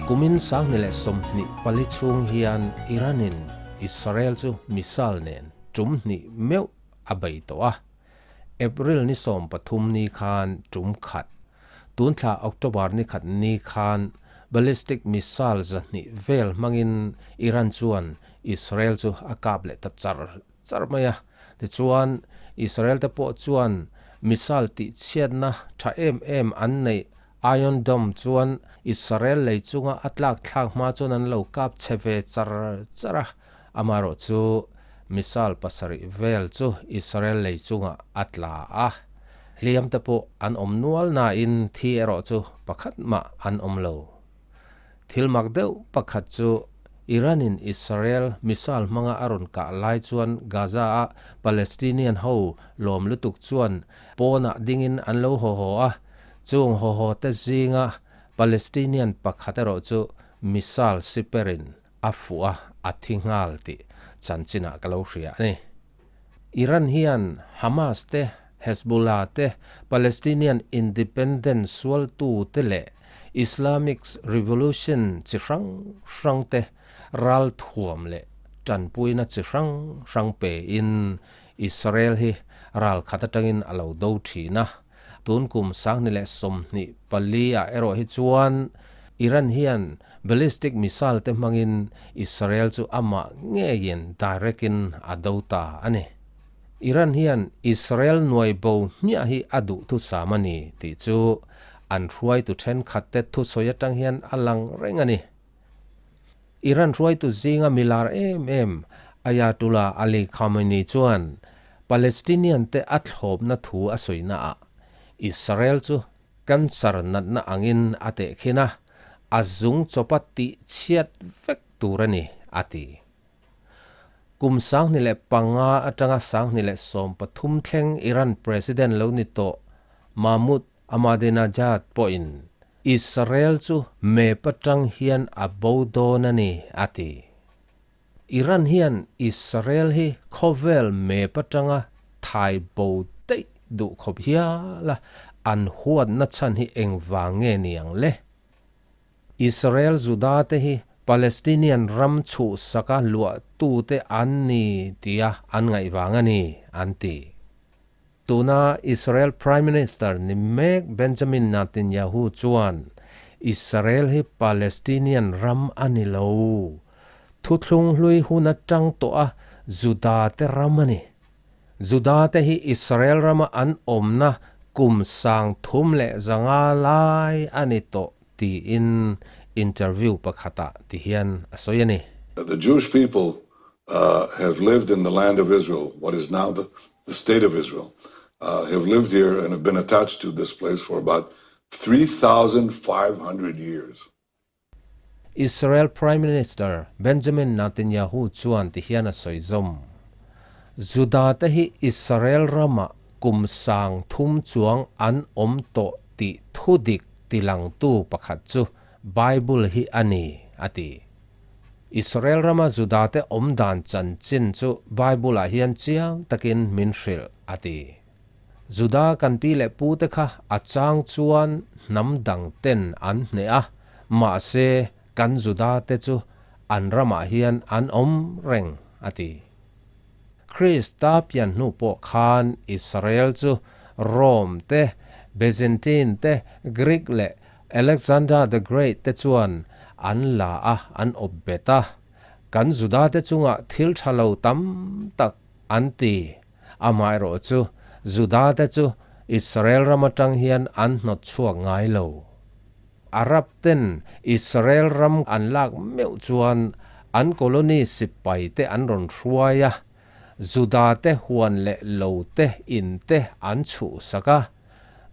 Kumin 2024 chhung hian Iran-in Israel chu missile nen tum hnih meuh a bei tawh a. April ni 13 ni khan tum khat, tun thla October ni khat ni khan ballistic missile 200 vel hmangin Iran chuan Israel chu a kap leh ta char char mai a. Tichuan Israel te pawh chuan missile tih chhiatna tha em em an nei Iron Dome chuan Israel lei chunga a tlak thlak hma chuan an lo kap che ve char char a. Amaherawh chu missile 7 vel chu Israel lei chunga a tla a. Hliam te pawh an awm nual na in thi erawh chu pakhat mah an awm lo. Thil mak deuh pakhat chu Iran-in Israel missile hmanga a rawn kah lai chuan Gaza a Palestinian ho lawm lutuk chuan pawnah dingin an lo haw haw a. Chung haw haw te zinga Palestinian pakhat erawh chu missile siperin a fuh a, a thi nghal tih chanchinah ka lo hria a ni. Iran hian Hamas te, Hezbollah te, Palestinian independence sualtu te leh Islamic Revolution chi hrang hrang te ral thuam leh tanpuina chi hrang hrang pe in Israel hi ral khat atangin a lo do thin a. Tun kum 2024 ah erawh hi chuan Iran hian ballistic missile te hmangin Israel chu amah ngeiin direct in a do ta a ni. Iran hian Israel nuai bo hmiah hi a duh thu sam a ni tih chu an hruai tu thenkhat te thu sawi atang hian a lang reng a ni. Iran hruai tu zinga milar em em Ayatollah Ali Khamenei chuan Palestinian te a thlawp na thu a sawi na ah Israel chu cancer natna angin a teh khin a, a zung chawpa tih chhiat vek tur a ni a ti. Kum 2005 atanga 2013 thleng Iran president lo ni tawh Mahmoud Ahmadinejad pawhin Israel chu map atang hian a bo dawn a ni a ti. Iran hian Israel hi khawvel map atanga thai bo daih duh khawp hial a, an huatna chhan hi engvang nge niang le? Israel Juda te hi Palestinian ram chhuh saka luah tu te an ni tia an ngaihvang a ni an ti. Tuna Israel Prime Minister ni mek Benjamin Netanyahu chuan Israel hi Palestinian ram a ni lo. Thuthlung hlui hun atang tawh a Juda te ram a ni. Juda te hi Israel rama an awmna kum 3100 lai a ni tawh tiin interview pakhata ti hian a sawi a ni. The Jewish people have lived in the land of Israel, what is now the state of Israel, have lived here and have been attached to this place for about 3,500 years. Israel Prime Minister Benjamin Netanyahu chuan ti hian a sawi zawm. Juda te hi Israel rama kum 3,000 chuang an awm tawh tih thu dik tilang tu pakhat chu Bible hi a ni a ti. Israel rama Juda te awm dan chanchin chu Bible ah hian chiang takin min hrilh a ti. Juda kan pi leh pu te kha a chang chuan hnam dang ten an hne a, mah se kan Juda te chu an ramah hian an awm reng a ti. Krista pian hnu pawh khan Israel chu Rome te, Byzantine te, Greek leh Alexander the Great te chuan an la a an awp bet a. Kan Juda te chunga thil tha lo tam tak an ti. Amaherawh chu Juda te chu Israel ram atang hian an hnawt chhuak ngai lo. Arab ten Israel ram an lak meuh chuan an colony sipai te an rawn hruai a, Juda te huan leh lo te in te an chhuh sak a.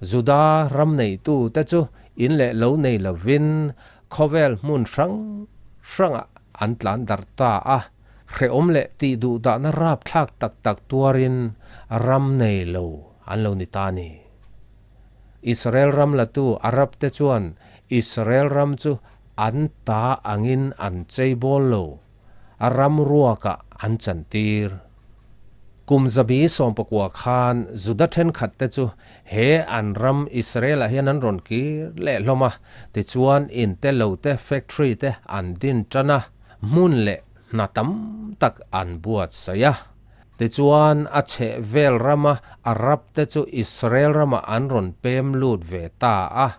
Juda ram nei tu te chu in leh lo nei lovin khawvel hmun hrang hrangah an tlan dar ta a. Hreawm leh tih duh dahna rap thlak tak tak tuarin ram nei lo an lo ni ta ni. Israel ram latu Arab te chuan Israel ram chu an ta angin an chei bawl lo, a ram ruakah an chantir. Kum zabi sawmpakua khan Juda thenkhatte chu he an ram Israel-ah hian an rawn kir leh hlawm a, tichuan in te lo te, factory te an din tan a, hmun leh hna tam tak an buatsaih a. Tichuan a chheh vel rama Arab te chu Israel ramah an rawn pem lut ve ta a.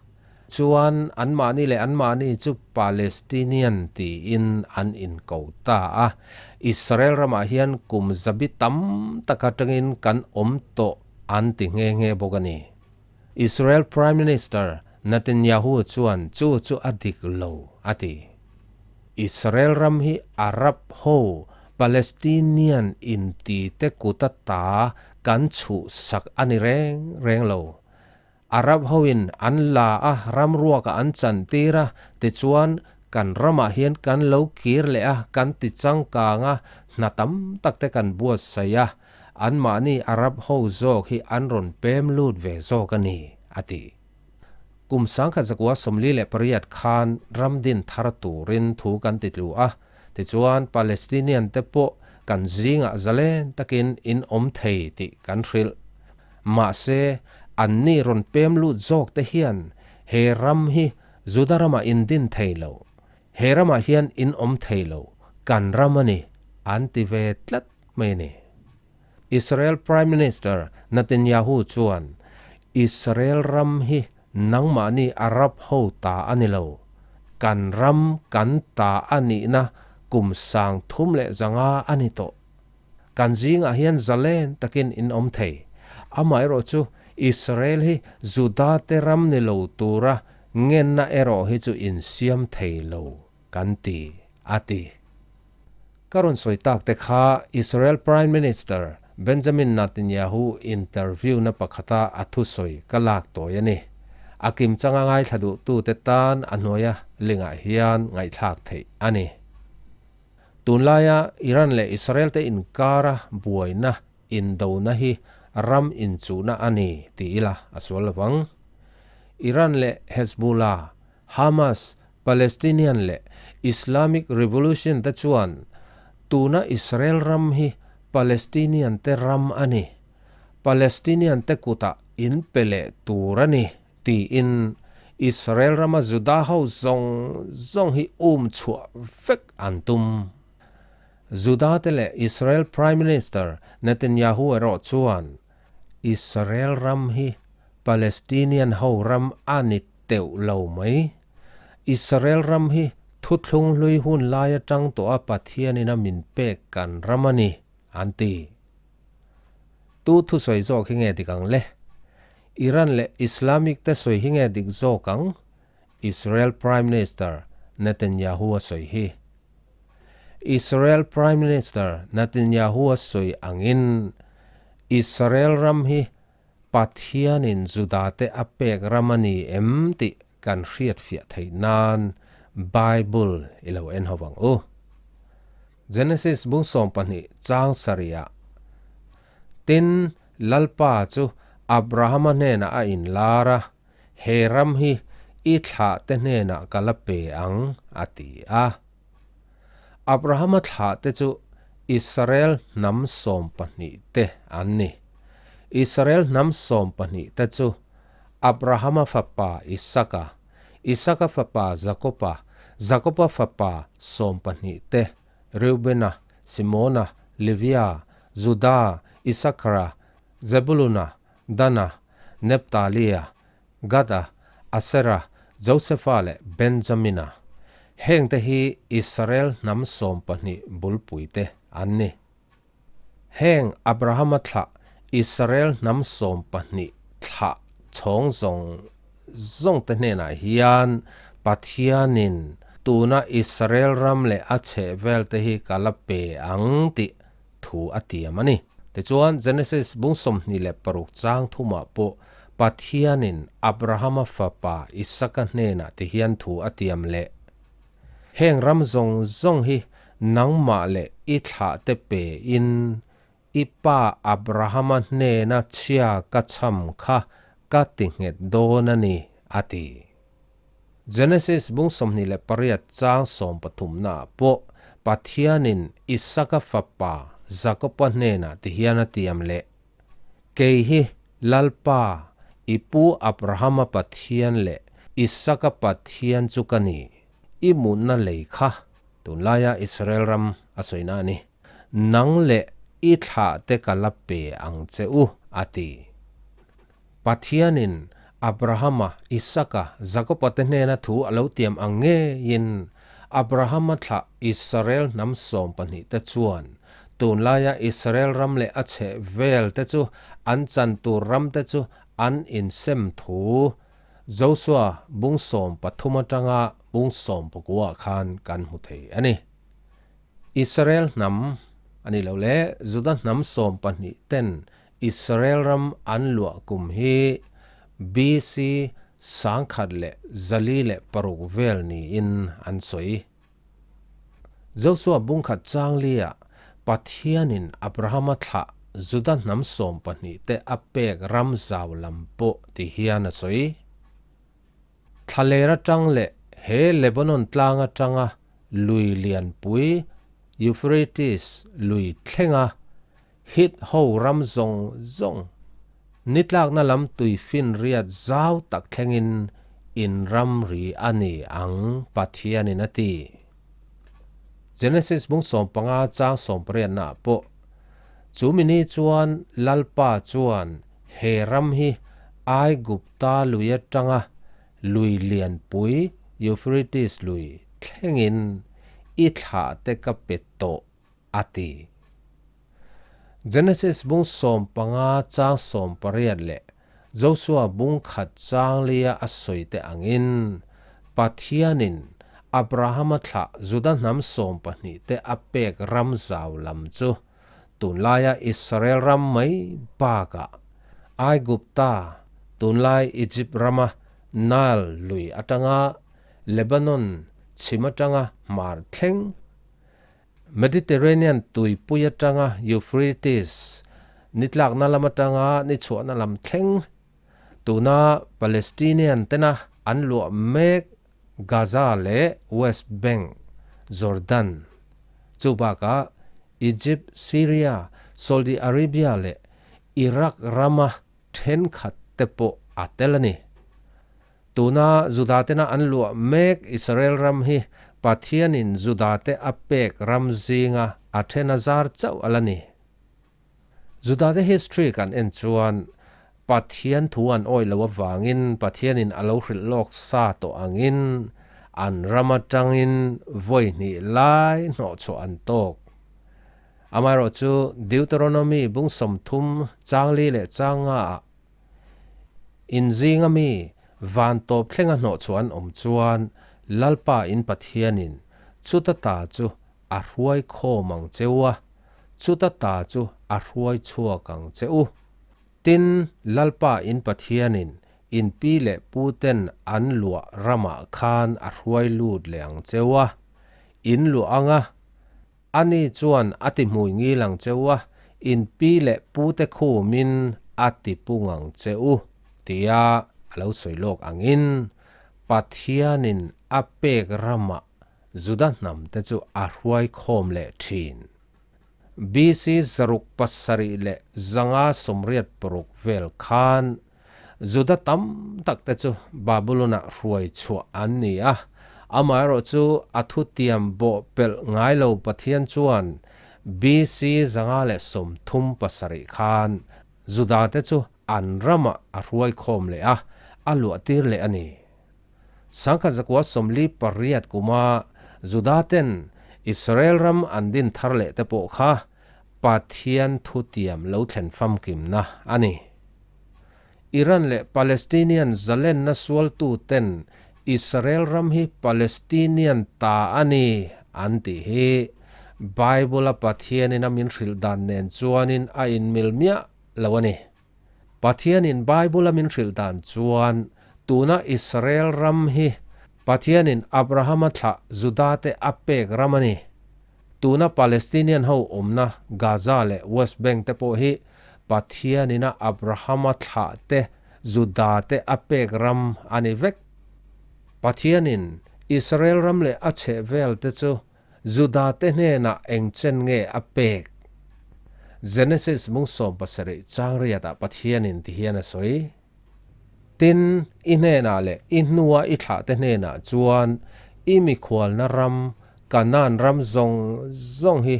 Chuan anmahni leh anmahni chu Palestinian tiin an inko ta a. Israel ramah hian kum zabi tam tak atangin kan awm tawh an ti nghe nghe bawk a ni. Israel Prime Minister Netanyahu chuan chu chu a dik lo a ti. Israel ram hi Arab ho Palestinian inti te kuta ta kan chhuhsak a ni reng reng lo. Arab hoin an la a, ram ruakah an chantir a, tichuan kan ramah hian kan lo kir leh a, kan ti changkang a, hna tam tak te kan buatsaih a, anmahni Arab ho zawk hi an rawn pem lut ve zawk a ni, a ti. Kum sangkhat zakua 48 khan ram din thar turin thu kan ti tlu a, tichuan Palestinian te pawh kan zingah zalen takin in awm thei tih kan hrilh. Mahse, anni rawn pem lut zawk te hian he ram hi Juda ramah in din thei lo, he ramah hian in awm thei lo, kan ram a ni, an ti ve tlat mai a ni. Israel Prime Minister Netanyahu chuan, Israel ram hi nangmahni Arab ho ta a ni lo, kan ram kan ta a nihna kum 35 a ni tawh. Kan zingah hian zalen takin in awm thei. Amaherawh chu Israel hi Juda te ram ni lo tura ngenna erawh hi chu in siam thei lo kan ti, a ti. Ka rawn sawi tak te kha Israel Prime Minister Benjamin Netanyahu interview na pakhata a thusawi ka lak tawi a ni. A kim changa ngaithla duhtute tan a hnuaia lingah hian ngaihthlak theih a ni. Tunlaia Iran leh Israel te inkara buaina indona hi ram inchuhna a ni ti ila a sual lovang. Iran leh Hezbollah, Hamas, Palestinian leh Islamic Revolution te chuan tuna Israel ram hi Palestinian te ram a ni, Palestinian te kutah in pe leh tur a ni Tiin Israel rama Juda ho zawng zawng hi um chhuah vek an tum. Juda te leh Israel Prime Minister Netanyahu erawh chuan Israel ram hi Palestinian ho ram a ni teuh lo mai. Israel ram hi thuthlung hlui hun lai atang tawha Pathianin a min pek kan ram a ni, an ti. Tu thusawi zawk hi nge dik ang le? Iran leh Islamic te sawi hi nge dik zawk ang? Israel Prime Minister Netanyahu a sawi hi. Israel Prime Minister Netanyahu a sawi angin Israel ram hi Pathianin Judate a pek ram a ni em tih kan hriatfiah theih nan Bible i lo en ho vang u. Genesis bung 12 chang sarihah Tin, Lalpa chu Abrahama hnenah a inlar a, He ram hi i thlahte hnenah ka la pe ang, a ti a. Abrahama thlahte chu Israel hnam sawmpahnihte an ni. Israel hnam sawmpahnihte chu Abrahama fapa Isaka, Isaka fapa Jakoba, Jakoba fapa sawmpahnihte Reubena, Simona, Levia, Juda, Isakara, Zebuluna, Dana, Neptalia, Gada, Asera, Josefa leh Benjamina. Hengte hi Israel hnam 12 bulpuite an ni. Heng Abrahama thlah Israel hnam 12 thlah chhawng zawng zawngte hnenah hian Pathianin tuna Israel ram leh a chheh velte hi ka la pe ang tih thu a tiam a ni. Tichuan, Genesis bung 26 chang thumah pawh Pathianin Abrahama fapa Isaka hnenah ti hian thu a tiam leh. Heng ram zawng zawng hi nangmah leh i thlahte pein i pa Abrahama hnena chhia ka chham kha ka ti nghet dawn a ni, a ti. Genesis bung 28 chang 13 naah pawh Pathianin Isaka fapa. Jakoba hnenah tihian a tiam leh, Kei hi Lalpa, i pu Abrahama Pathian leh Isaka Pathian chu ka ni. I mutna lei kha tunlaia Israel ram a sawina a ni. Nang leh i thlahte ka la pe ang che u, a ti. Pathianin Abrahama, Isaka, Jakoba te hnena thu a lo tiam ang ngeiin Abrahama thlah Israel hnam 12 te chuan tunlaia Israel ram leh a chheh vel te chu an chan tur ram te chu an insem thu Josua bung 13 atanga bung 19 ah khan kan hmu thei a ni. Israel hnam a nih loh leh Juda hnam 12 ten Israel ram an luah kum hi BC 1406 vel niin an sawi. Josua bungkhat changlia Pathianin Abrahama thlah Juda hnam 12 te a pek ram zau lam pawh ti hian a sawi. Thlaler atang leh he Lebanon tlang atanga lui lianpui Euphrates lui thlenga Hit ho ram zawng zawng nitlakna lam tui finriat zau tak thlengin in ram ri a ni ang Pathianin a ti. Genesis bung 15 chang 18 ah pawh chu mini chuan Lalpa chuan he ram hi Aigupta lui atanga lui lianpui Euphrates lui thlengin i thlah te ka pe tawh a ti. Genesis bung 15 chang 18 leh Josua bung 1 chang 4 a sawi te angin Pathianin Abrahama thlah Juda hnam 12 te a pek ram zau lam chu tunlaia Israel ram mai bakah Aigupta tunlai Egypt rama Nile lui atanga Lebanon chhim atanga hmar thleng Mediterranean tuipui atanga Euphrates nitlakna lam atanga ni chhuahna lam thleng tuna Palestinian tena an luah mek Gaza leh West Bank, Jordan chu bakah Egypt, Syria, Saudi Arabia leh Iraq rama thenkhat te pawh a tel a ni. Tuna Juda tena an luah mek Israel ram hi Pathianin Juda te a pek ram zinga a thena zar chauh a la ni. Juda te history kan en chuan Pathian thu an awih lo avangin Pathianin a lo hrilh lawk sa tawh angin an ram atangin vawi hnih lai hnawh chhuah an tawk. Amaherawh chu Deuteronomy bung 30 chang 4 leh chang 5 ah In zinga mi van tawp thlenga hnawh chu an awm chuan Lalpa in Pathianin chuta ta chu a hruai khawm ang che u a, chuta ta chu a hruai chhuak ang che u. Tin, Lalpa in Pathianin in pi leh pu ten an luah ramah khan a hruai lut leh ang che u a, in luah anga Ani chuan a ti hmui ngil ang che u a, in pi leh pute khumin a ti pung ang che u, tia a lo sawi lawk angin Pathianin a pek ramah Juda hnamte chu a hruai khawm leh thin. BC 786 vel khan Juda tam tak te chu Babylon-ah hruai chhuah an ni a, amaherawh chu a thutiam bawh pelh ngai lo Pathian chuan BC 137 khan Juda te chu an ramah a hruai khawm leh a, a luah tir leh a ni. 1948 kuma Juda ten Israel ram an din thar leh te pawh kha Pathian thutiam lo thlen famkimna a ni. Iran leh Palestinian zalenna sualtu ten Israel ram hi Palestinian ta a ni an tih hi Bible a Pathianin a min hrilh dan nen chuanin a inmil miah lo a ni. Pathianin Bible a min hrilh dan chuan tuna Israel ram hi Pathianin Abrahama thlah Juda te a pek ram a ni. Tuna Palestinian ho awmna Gaza leh West Bank te pawh hi Pathianina Abrahama thlah te Juda te a pek ram a ni vek. Pathianin Israel ram leh a chheh vel te chu Juda te hnenah eng chen nge a pek? Genesis mung 70 chang riatah Pathianin ti hian a sawi. Tin, i hnenah leh i hnua i thlahte hnenah chuan i mikhualna ram, Kanaan ram zawng zawng hi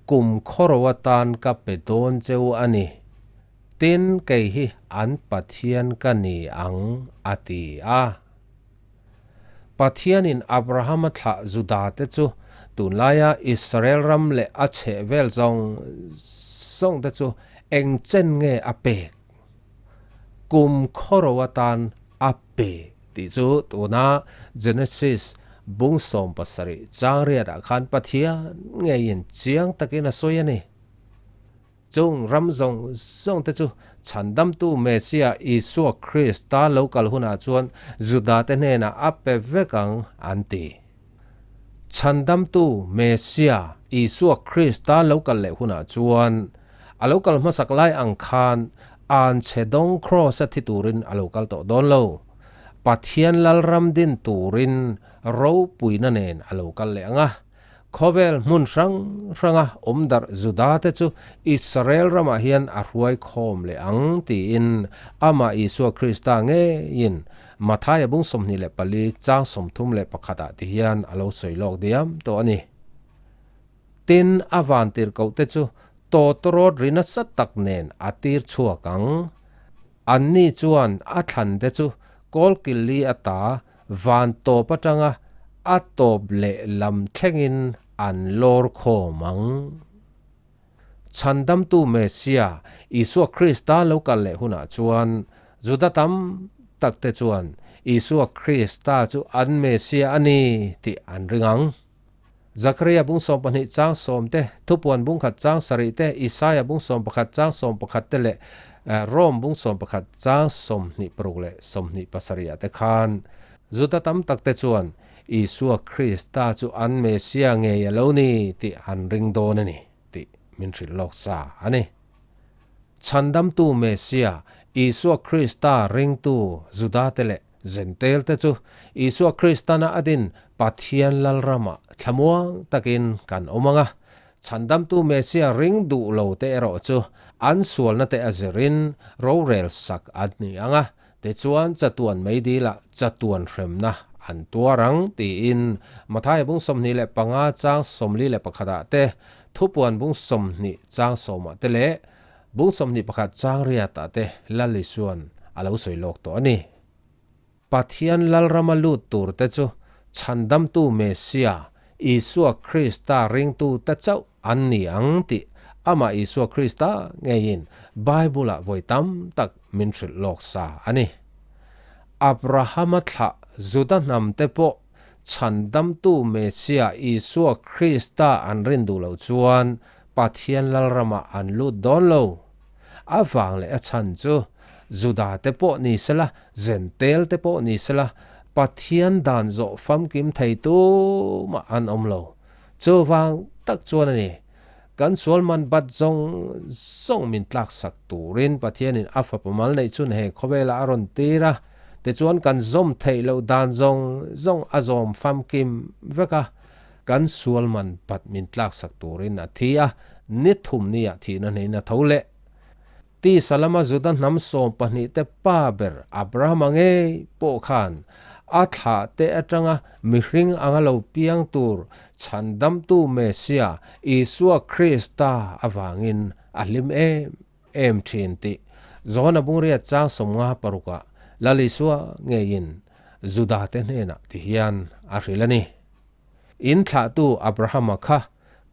kum khawro atan ka pe dawn cheu a ni. Tin, kei hi an Pathian ka ni ang, a ti a. Pathianin Abrahama thlah Judate chu tunlaia Israel ram leh a chhehvel zawng zawngte chu eng chen nge a pek? Kum khawro atan a pe tih chu tuna Genesis bung 70 chang riatah khan Pathian ngeiin chiang takin a sawi a ni. Chung ram zawng zawng te chu Chhandamtu Messiah Isua Krista lo kal hunah chuan Judate hnenah a pe vek ang an ti. Chhandamtu Messiah Isua Krista lo kal leh hunah chuan a lo kal hmasak lai ang khan anchhe dawng kraws-a thi turin a lo kal tawh dawn lo. Pathian Lalram din turin ropuina nen a lo kal leh ang a. Khawvel hmun hrang hranga awm darh Judate chu Israel ramah hian a hruai khawm leh ang tiin amah Isua Krista ngeiin Mathaia bung 24 chang 31 ah ti hian a lo sawi lawk diam tawh a ni. Tin, a vantirhkohte chu tawtawrawt ri nasa tak nen a tir chhuak ang. Anni chuan a thlante chu kawlkilli ata van tawp atanga a tawp leh lam thlengin an lawr khawm ang. Chhandamtu Messia, Isua Krista lo kal leh hunah chuan Juda tam takte chuan Isua Krista chu an Messia a ni tih an ring ang. Zakaria bung 12 chang 10 te, Thupuan bung 1 chang 7 te, Isaia bung 11 chang 11 te leh Rom bung 11 chang 26 leh 27 ah te khan Juda tam tak te chuan Isua Krista chu an Messia ngei a lo ni tih an ring dawn a ni tih min hrilh lawk sa a ni. Chhandamtu Messia Isua Krista ringtu Juda te leh Zentel te chu Isua Kristana a din Pathian Lalramah thlamuang takin kan awm ang a, Chhandamtu Messia ring duh lo te erawh chu an sualna te a zirin rorel sak an ni ang a, tichuan chatuan meidilah chatuan hremna an tuar ang tiin Mathaia bung 25 chang 41 ah te, Thupuan bung 20 chang 10 ah te leh Bung 21 chang riat ah te Lal Isuan a lo sawi lawk tawh a ni. Pathian Lalrama lut tur te chu Chhandamtu Messia, Isua Krista ringtu te chauh an ni ang tih amah Isua Krista ngeiin Bible-ah vawi tam tak min hrilh lawk sa a ni. Abrahama thlah Juda hnam te pawh Chhandamtu Messia Isua Krista an rin duh loh chuan Pathian Lalramah an lut dawn lo. A vang leh a chhan chu, Juda te pawh ni sela, Zentel te pawh ni sela, Pathian dan zawh famkim thei tumah an awm lo. Chuvang tak chuan a ni, kan sual man bat zawng zawng min tlaksak turin Pathianin a fapa mal neih chun he khawvelah a rawn tir a, tichuan kan zawm theih loh dan zawng zawng a zawm famkim vek a. Kan sual man pat min tlaksak turin a thi a, ni thum niah thihna hnein a tho leh. Tisa lama Juda hnam 12 te pa ber Abrahama ngei pawh khan a thlah te atanga mihring anga lo piang tur Chhandamtu Messia Isua Krista avangin a hlim em em thin tih Johana bungriat chang 56 ah Lal Isua ngeiin Juda te hnenah tihian a hrilh a ni. In thlahtu Abrahama kha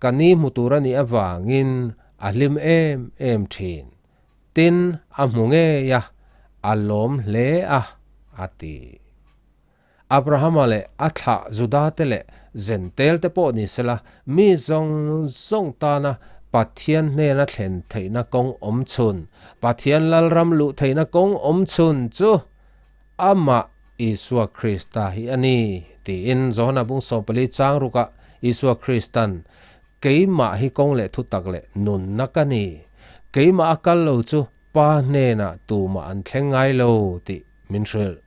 ka ni hmu tur a nih avangin a hlim em em thin. Tin, a hmu ngei a, a lawm hle a, a ti. Abrahama leh a thlah Judate leh Zentelte pawh ni sela, mi zawng zawng tana Pathian hnena thlen theihna kawng awm chhun, Pathian Lalram luh theihna kawng awm chhun chu Amah Isua Krista hi a ni, tiin Johana bung 14 chang rukah Isua Kristan, Keimah hi kawng leh thutak leh nunna ka ni. Keimah a kal lo chu Pa hnenah tumah an thleng ngai lo, tih min hrilh.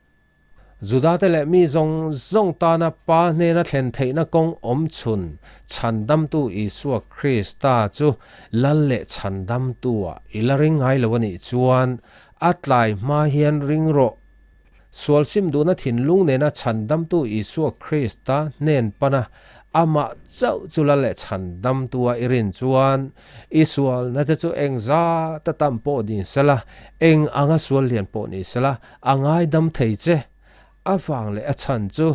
Judate leh mi zawng zawng tana Pa hnena thlen theihna kawng awm chhun Chhandamtu Isua Krista chu Lal leh Chhandamtua i la ring ngai lo a nih chuan a tlai hma hian ring rawh. Sual sim duhna thinlung nena Chhandamtu Isua Krista hnen pana amah chauh chu Lal leh Chhandamtua i rin chuan i sualna te chu eng zat a tam pawh ni sela, eng anga sual lian pawh ni sela a ngaidam thei che. A vang leh a chhan chu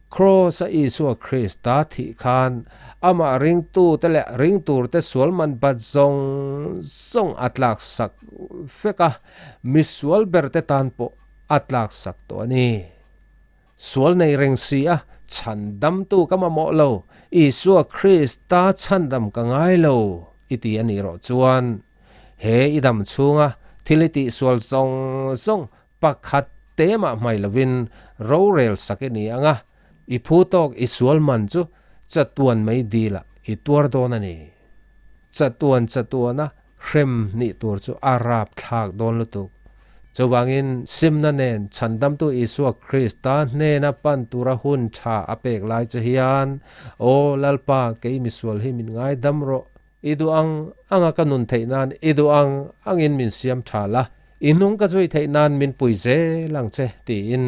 Kraws-a Isua Krista thih khan amah ringtute leh ringturte sual man bat zawng zawng a tlaksak vek a, misual berte tan pawh a tlaksak tawh a ni. Sual nei reng si a, chhandamtu ka mamawh lo, Isua Krista chhandam ka ngai lo i ti a nih rawh chuan he i dam chhunga thil i tihsual zawng zawng Pakhat te mah hmai lovin rorel sak i ni ang a, i phu tawk i sual man chu chatuan mai dilah i tuar dawn a ni. Chatuan chatuana hrem nih tur chu a rap thlak dawn lutuk. Chuvangin simna nen Chhandamtu Isua Krista hnena pan tura hun tha a pek lai che hian, Aw Lalpa, kei misual hi min ngaidam rawh. I duh ang anga ka nun theih nan i duh ang angin min siam tha la, i hnung ka zui theih nan min pui zel ang che, tiin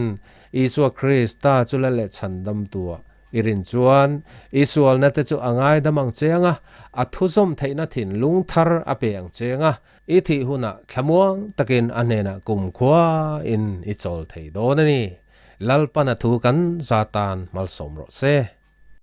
Isua Krista chu la leh chhandam tua i rin chuan i sualna te chu a ngaidam ang che anga, a thuzawm theihna thinlung thar a pe ang che anga, i thih hunah thlamuang takin a hnenah kumkhua in i chawl thei dawn a ni. Lalpana thu kan za tan malsawm rawh se.